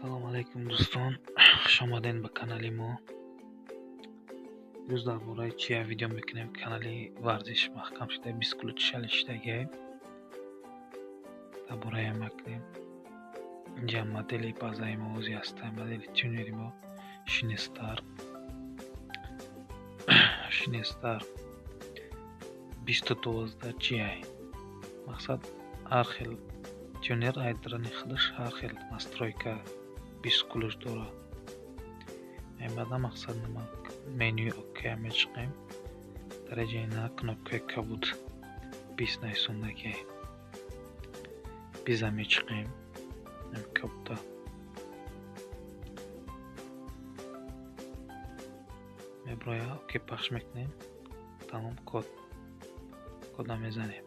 Салом алейкум, дӯстон, хушомадед ба канали мо. Имрӯз дар бораи чия видео мекунем? Канали варзиш маҳкам шуда, бисключали шудагиай, дар бораи мекунем. Инҷа модели базаи мо ози ҳаста, модели тюнери мо Шинестар, Шинестар 2012 GI. Мақсад, ҳар хел тюнер айдрани худаш ҳар хел настройка бисключ дорад. Баъда, мақсад, менюи ОК мечиқем. Дараҷаи на кнопкаи кабуд бист нависондагиай, биза мечиқем кабуда. Меброя, ОК пахш мекунем, тамом. Код, кода мезанем: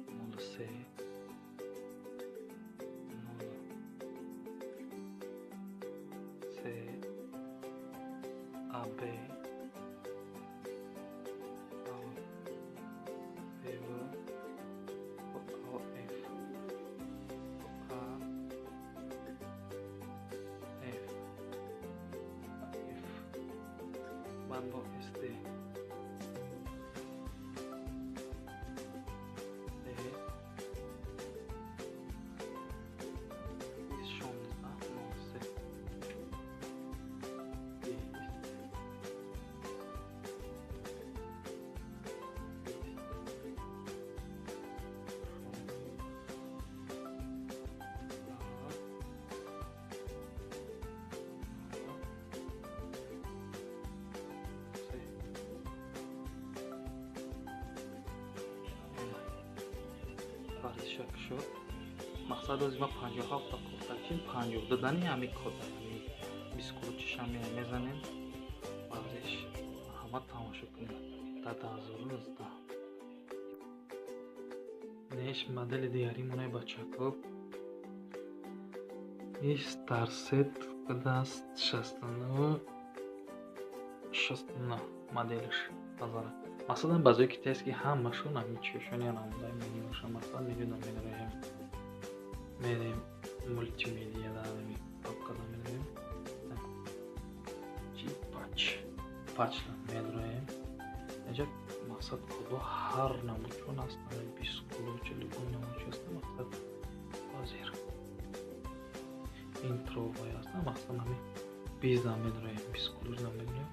1 03 0 3 А Б А Б В О Ф А Ф Ф, баъд бо С Д Д 16 03 20 20 16 03. Варзиша шуд. Мақсад, ози ма 57-та код чин 52 дани ҳами кода, ҳами бисключиша мезанем. Варзиш ҳама тамошо кунед дар 2019. Неш модели дигари монаи, бачако, иш Старсет будааст, 69 69 моделаш назара. Мақсадам, базои китайский ҳамашон ҳами чишони намудаи менюша. Мақсад, менюда медароем, мерем мултимедияда, ҳами папкада медароем, чи патч, патчла медароем. Инҷа, мақсад, кодо ҳар намудшон ҳастанд, бисключ, любой намудшо ҳаста. Мақсад, ҳозир интро вай ҳаста. Мақсад, ҳами бизда медароем, бисключ медароем.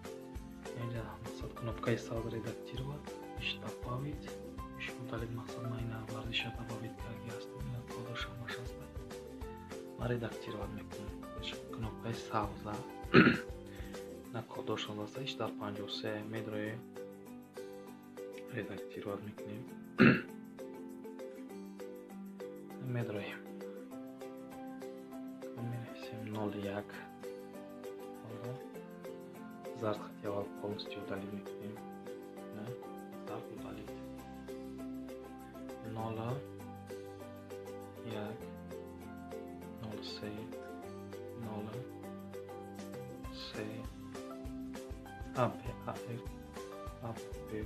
Инҷа, мақсад, кнопкаи сабз редактировать, иш добавить, иш удалить. Мақсад, ман ина варзиша добавить кардаги ҳастам, ина кодаш ҳамаш ҳаста. Ман редактировать мекунам, кнопкаи сабза на кодошон аста. Иш дар 53 медроем, редактировать мекунем, медроем, менависем 01, зард хати аввал полностью удалить мекунем, зард удалить, 01 03 0 3 А Б А Ф А Б В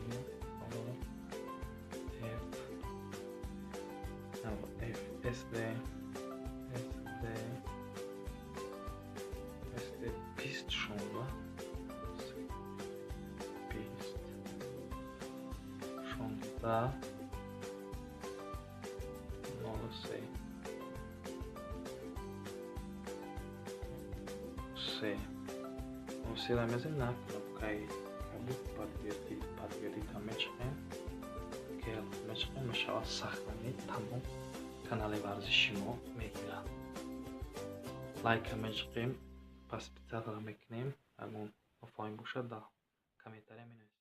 О Ф Ф С Д С Д С Д 20 16 20 16 03 се сера мезанем на кнопкаи кабуд, подтвердить, подтвердить мечиқем, мечиқем, мешавад сохранить, тамом. Канали варзиши мо мегирад. Лайка мечиқем, подписаться мекунем. Ягон нофаҳмӣ бошад, дар комментария менависед.